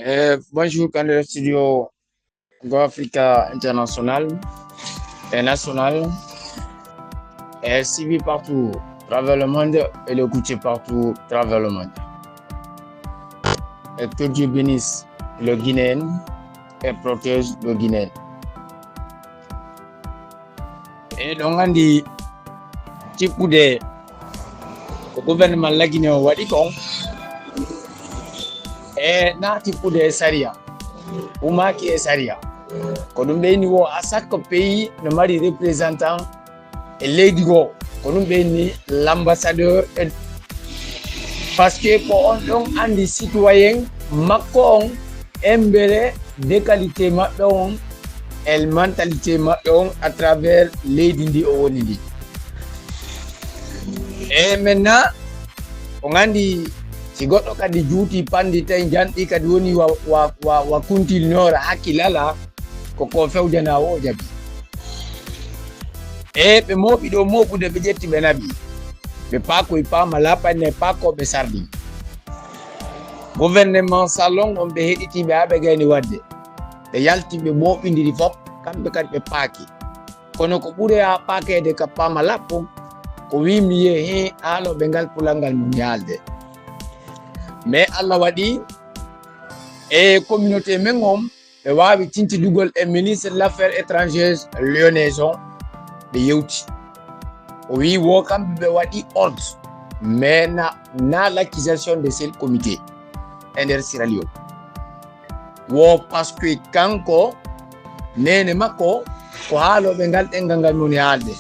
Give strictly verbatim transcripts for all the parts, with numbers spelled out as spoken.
Eh, bonjour, kandida studio Go Africa International et national, et suivi partout à travers le monde et écouté partout à travers le monde. Et que Dieu bénisse le Guinéen et protège le Guinéen. Eɗon nganndi tippude ko gouvernement Lagine o waɗi kon, e na tippude e sariya, umaaki e sariya. Ko ɗum ɓeyni wo à chaque pays no mari représentant e leydi goo. Ko ɗum ɓeyni l'ambassadeur e, parce que ko on ɗon anndi citoyen makko on, embere de qualité maɓɓe on, e mentalité maɓɓe on à travers leydi ndi o woni ndi. E maintenant, on anndi si goɗɗo kadi juuti panndi tawi janɗi kadi woni wa, wa, wa, wa kuntil noora hakkil alaa, ko ko fewjanaa o jaɓi. E ɓe mooɓi ɗo mooɓude ɓe ƴetti ɓe naɓi. Ɓe paakoy paama laapanne paako ɓe sarɗi. Gouvernement Sall on ɓe heɗiti ɓe haa ɓe gayni waɗde. Ɓe yalti ɓe mooɓindiri fof, kamɓe kadi ɓe paaki. Kono ko ɓuri haa paakeede ka paama lappo, ko wiimi ye hee haalooɓe ngal pulal ngal mum yaalde. Mais Allah waɗi e communauté men on, ɓe waawi tintidugol e ministre de l'affaires étrangères lyonnais on, ɓe yewti. O wii wo kamɓe ɓe waɗi ordre, mais na, na l'accusation de seul comité e nder Sierra Leone. Wo parce que kanko, neene makko, ko haalooɓe ngal ɗenngal ngal moni haalde.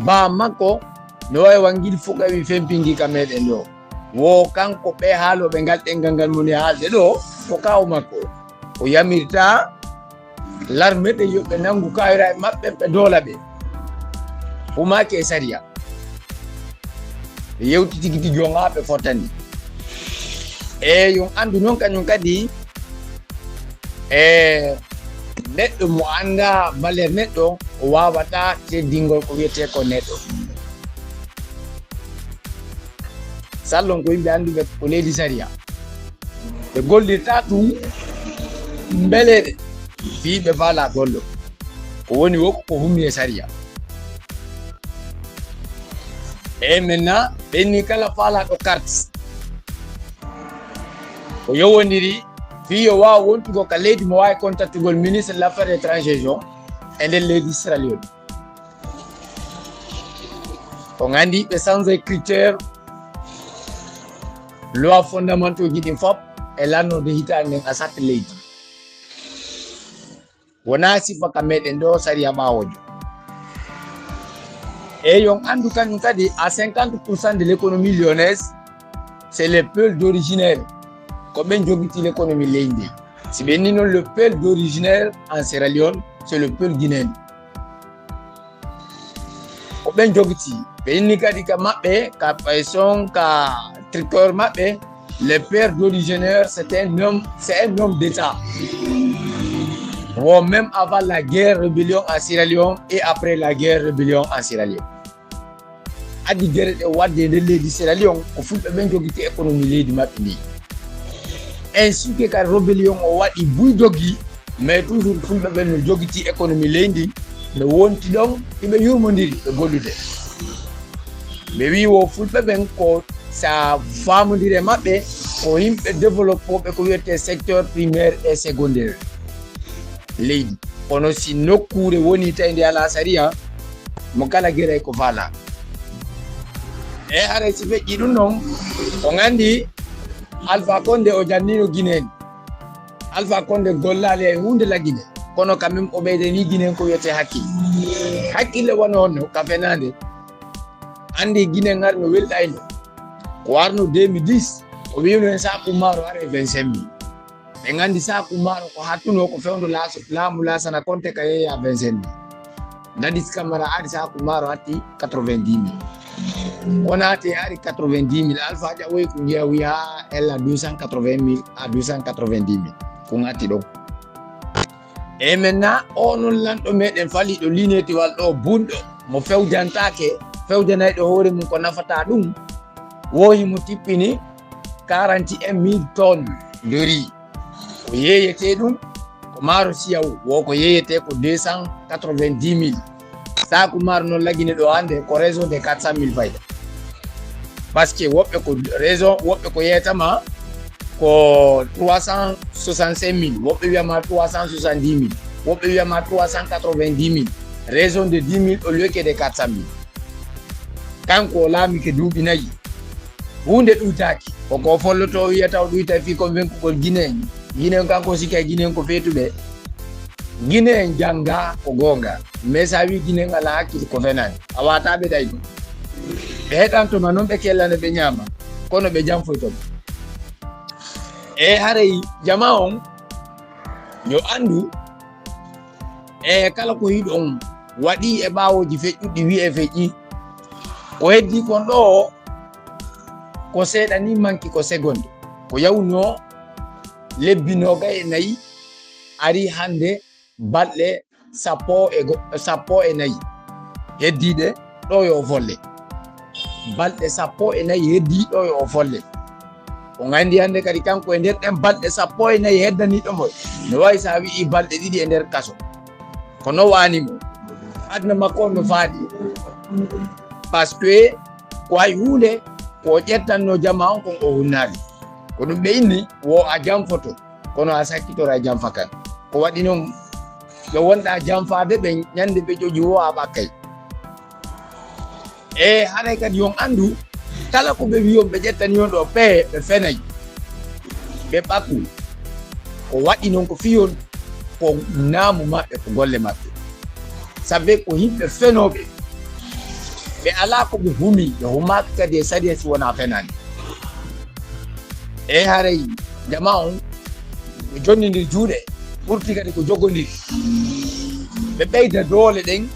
Baa makko, no wayi wa ngil fuɗɗami fempingi ka meɗen ɗo. Wo kanko ɓe haalooɓe ngal ɗenngal ngal moni haalde ɗo, ko kaaw makko. O yamirta larme ɗe yo ɓe nanngu kayra e maɓɓe, ɓe doola ɓe. Umaaki e sariya. Ɓe yewti tigi tigi on haa ɓe fottani. E yon anndu noon kañum kadi, e neɗɗo mo annda valeur neɗɗo, o waawata teddingol ko wiyetee ko neɗɗo. Sallon ko yimɓe annduɓe ko leydi sariya. Ɓe gollirta ɗum mbeleeɗe fii ɓe faala gollo. Ko woni wo ko hummi e sariya. E maintenant, ɓenni kala faalaaɗo carte. Ko yowondiri fii yo waaw wontugo ka leydi mo waawi kontattugol ministre de l'affaires étrangères on e nder leydi Sierra Leone. On anndi ɓe change critère loi fondamentaux ji ɗin fof e lannoode hitaande nden a satte leydi. Wonaa sifa ka meɗen ɗo sariya ɓaawojo. E yon anndu kañum kadi à cinquante pour cent de l'économie lyonnaise, c'est les peuples originaires. Ko ɓen jogiti l'économie leydi ndi. Si ɓe inni noon le peuple originaire en Sierra Leone, c'est le peuple guinéen. Ko ɓen jogiti. Ɓe inni kadi ka maɓɓe, ka payson, ka tricor maɓɓe, le père originaire, c'est un homme, c'est un homme d'État. Wo même avant la guerre rébellion en Sierra Leone et après la guerre rébellion en Sierra Leone. Addi gere ɗe waɗde e nder leydi Sierra Leone, ko fulɓe ɓen jogiti économie leydi maɓɓe ndi. Ainsi que ka rébellion o waɗi buy doggi, mais toujours fulɓe ɓen no jogiti économie leydi, no wonti ɗon, hiɓe yurmondiri ɓe gollude. Ɓe wii wo fulɓe ɓen ko sa faamondiri e maɓɓe, ko yimɓe développooɓe ko wiyetee secteur primaire et secondaire leydi. Kono si nokkuure woni tawi nde alaa sariya, mo kala geray ko faalaa. E haray si feƴƴi ɗum noon, on anndi Alpha Condé o jannino Guinée. Alpha Condé gollaali hay huunde la Guinée. Kono quand même o ɓeydani Guinée ko wiyetee hakkille. Hakkille wano honno ka fenaande. Anndi Guinée ngar no welɗayno. Ko warno deux mille dix, o wiino en saaku maaro aray vingt-cinq mille. Ɓe nganndi saaku maaro ko hattuno ko fewndo laaso-, laamu Laasana Konte ka yeeya vingt-cinq mille. Dadis Camara ari saaku maaro hatti quatre-vingt-dix mille. Konaté ari quatre-vingt-dix mille. Alpha Dia woyi ko njeeya wiya ella deux cent quatre-vingt mille à deux cent quatre-vingt-dix mille. Ko ngatti ɗon. E maintenant, o non lanɗo meɗen faliɗo linetiwal ɗo bunɗo, mo fewjantaake, fewjanayɗo hoore mum ko nafata ɗum, wo himo tippini quarante et un mille tonnes de riz. Ko yeeyetee ɗum, ko maaro siyaw, wo ko yeeyetee ko deux cent quatre-vingt-dix mille. Saaku maaro noon Lagine ɗo hannde ko raison de quatre cent mille fayda. Parce que woɓɓe ko raison, woɓɓe ko yeetama ko trois cent soixante-cinq mille, woɓɓe wiyama trois cent soixante-dix mille, woɓɓe wiyama trois cent quatre-vingt-dix mille. Raison de dix mille au lieu que de quatre cent mille. Kanko o laamike duuɓi nayi. Huunde ɗuytaaki. Ko ko folloto o wiyata o ɗuyta fii convaincugol Gine en. Gine en kanko o sikka e Gine en ko feetuɓe. Gine en jannga ko goonga. Mais so a wii Gine en alaa hakkil ko fenaani. A waataa ɓe ɗayɗo. Ɓe heɗanto ma noon ɓe kellana ɓe ñaama. Kono ɓe janfoyto ma. E haray jama on yo anndu e kala ko hiɗon waɗi e ɓaawooji feƴƴuɗi wi'e feƴƴi. Ko heddii kon ɗoo ko seeɗa ni manki ko segonde. Ko yawnoo lebbi noogay e nayi ari hannde balɗe sappo e go-, sappo e nayi heddiiɗe ɗo yo folle. Balɗe sappo e nayi heddii ɗo yo folle. On anndi hannde kadi kanko e nder ɗen balɗe sappo e nayi heddaniiɗo mo. No wayi so a wi'i balɗe ɗiɗi e nder kaso. Ko no waani mo. Aduna makko on no faadi. Parce que ko hay huunde ko o ƴettanno jama on kon o hunnaali. Ko ɗum ɓe inni wo a janfoto. Kono a sakkitora e janfa kan. Ko waɗi noon ɓe wonɗa janfaade ɓen ñande ɓe ƴoƴi wo a ɓakkay. E haray kadi yon anndu kala ko ɓe wiyon ɓe ƴettani on ɗo pee ɓe fenay. Ɓe ɓakku. Ko waɗi noon ko fiyon ko naamu maɓɓe ko golle maɓɓe. Sabe ko yimɓe fenooɓe. Ɓe alaa ko ɓe humi, ɓe humaaka kadi e sariya si wonaa fenaande. E haray jama on ɓe jonnidi juuɗe, ɓurti kadi ko jogondir. Ɓe ɓeyda doole ɗen,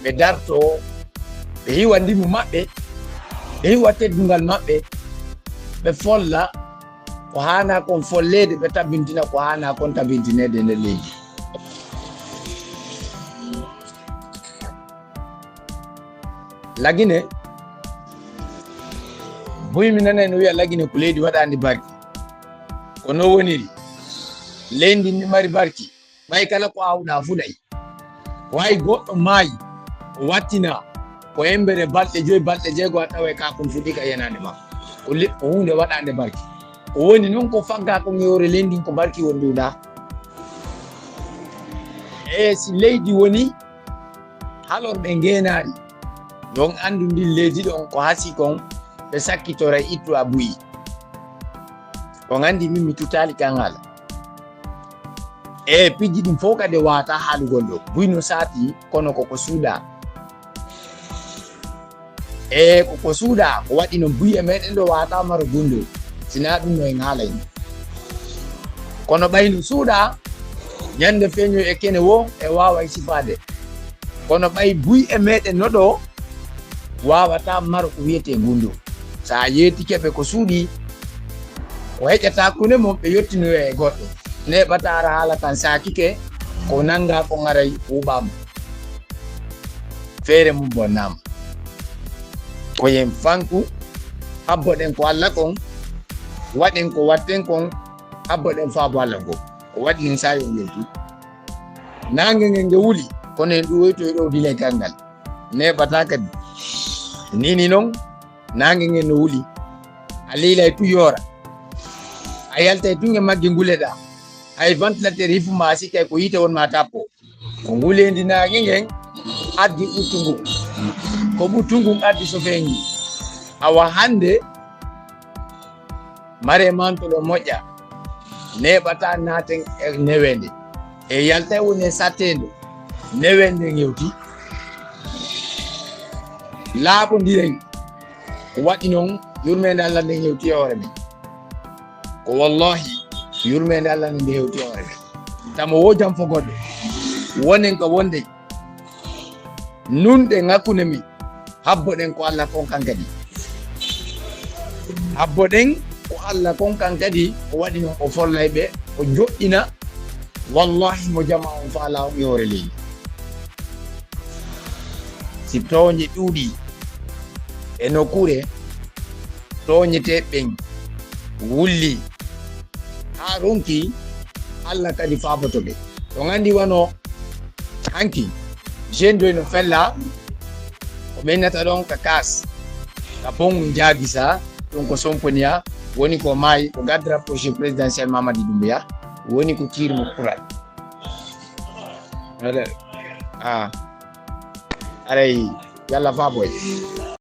ɓe darto, ɓe hiwa ndimu maɓɓe, ɓe hiwa teddungal maɓɓe, ɓe folla ko haana kon folleede, ɓe tabintina ko haana kon tabintineede e nder leydi. Lagine, buy mi nanay no wiya Lagine ko leydi waɗaandi barki. Ko no woniri. Leydi ndi mari barki. Ɓay kala ko awɗa fuɗay. Ko hay goɗɗo maayi, o wattina ko embere balɗe joy, balɗe jeego a taway ka kon fuɗi ka yenaande ma. Ko le-, ko huunde waɗaande barki. Ko woni noon ko fagga kon e hoore leydi ndin ko barki won ɗuuɗa. E si leydi woni halorɓe ngeenaari, yo on anndu ndin leydi ɗon ko hasi kon ɓe sakkitora ittu a buyi. On anndi min mi tutaali kan haala. E pijji ɗin fof kadi wata haalugol ɗo. Buy no saati kono koko suuɗa. E koko suuɗa ko waɗi noon buy e meɗen ɗo wata maro gunndo. Sina ɗum no en haalay. Kono ɓay no suuɗa ñande feeño e kene wo e waaway sifaade. Kono ɓay buy e meɗen no ɗo waawata maro ko wiyetee gunndo. So a yeetike ɓe ko suuɗi, ko heƴata kune mon ɓe yottinoya e goɗɗo. Neeɓata ara haala kan saakike, ko nannga ko ŋaray wuɓaama. Feere mum bonnaama. Ko yen fanku, habboɗen ko Alla kon, waɗen ko watten kon, habboɗen faabo Alla ngoo. Ko waɗi nin saayo ngel du. Naange ngen nge wuli, kono en ɗuwoyto e ɗowdi leggal ngal. Neeɓata kadi. Nini non, naange ngen no wuli. A liilay tu yoora. A yaltay tun e magge nguleɗaa. Hay ventilateur hifu ma a sikkay ko yiite won ma tappo. Ko nguleendi naange ngen addi ɓuttu ngun. Ko ɓuttu ngun addi sofeengi. Awa hannde, mare manto ɗo moƴƴa. Neeɓata naaten e neweende. E yaltay woni e satteende. Neweende ngewti. Laaɓondiren. Ko waɗi noon, yurmeende Alla nden hewti e hoore men. Ko wallahi, yurmeende Alla nden nde hewti e hoore men. Tamo wo jam fo goɗɗo. Wonen ko wonde. Nunɗe ŋakkunde men. Habboɗen ko Alla kon kan kadi. Habboɗen ko Alla kon kan kadi, o waɗi noon o follay ɓe, o joɗɗina. Wallahi mo jama on faala on e hoore leydi. Si tooñe ɗuuɗi e nokkuure, tooñeteeɓe ɓen wulli Haa ronki, Allah kadi faaboto ɓe. On anndi wano hanki, jeune ɗo no fella, ko ɓennata ɗon ka kas, ka bon jaagisa, ɗum ko somponiya, woni ko maayi, ko garde rapproché présidentiel Mamadi Doumbouya, woni ko kiir mo kural. Ah. Aray, yalla faaboy.